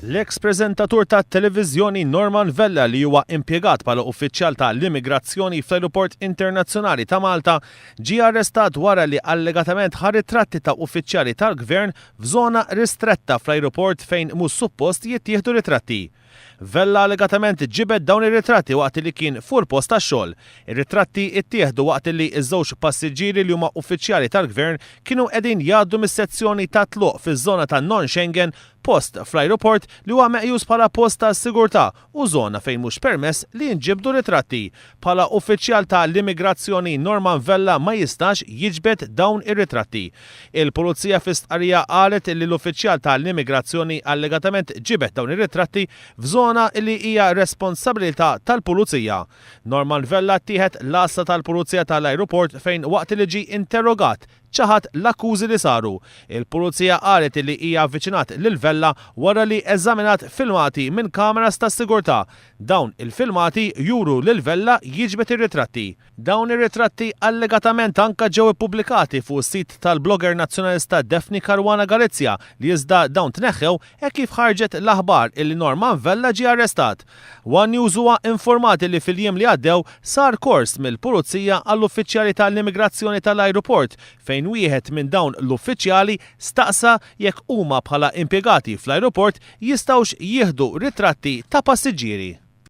L-eks preżentatur tat-televiżjoni Norman Vella li huwa impjegat bħala uffiċjal ta' l-immigrazzjoni fl-Ajruport Internazzjonali ta' Malta ġie arrestat wara li allegatament ħa ritratti ta' uffiċjali tal-Gvern f'żona ristretta fl-ajruport fejn mhux suppost jittieħdu ritratti. Vella allegatament ġibed dawn ir-ritratti waqt li kien fuq il-post tax-xogħol. Ir-ritratti ttieħdu waqt li ż-żewġ passiġġieri li huma uffiċjali tal-Gvern kienu qegħdin jgħaddu mis-sezzjoni tat-tluq fiż-żona ta' non-Schengen, post fl-ajruport li huwa meqjus bħala post ta' sigurtà u żona fejn mhux permess li jinġibdu ritratti. Bħala uffiċjal ta' l-immigrazzjoni Norman Vella ma jistax jiġbed dawn ir-ritratti. Il-Pulizija fi stqarrija qalet li l-uffiċjal ta' l-immigrazzjoni allegatament ġibed dawn ir-ritratti f'żona li hija responsabilità tal-Pulizija. Norman Vella ttieħed l-għassa tal-Pulizija ta' l-ajruport fejn waqt li ġie interrogat ċaħad l-akkużi li saru. Il-Pulizija qalet li hija avviċinat lil Vella wara li eżaminat filmati minn kameras tas-sigurtà. Dawn il-filmati juru lil Vella jiġbed ir-ritratti. Dawn ir-ritratti allegatament anka ġew ippubblikati fuq is-sit tal-blogger Nazzjonalista Daphne Caruana Galizia li iżda dawn tneħħew hekk kif ħarġet l-aħbar illi Norman Vella ġie arrestat. One News huwa infurmat illi fil-jiem li għaddew sar kors mill-Pulizija għall-uffiċjali tal-immigrazzjoni tal-ajruport fejn wieħed minn dawn l-uffiċjali staqsa jekk huma bħala impjegati fl-ajruport jistgħux jieħdu ritratti ta' passiġġieri.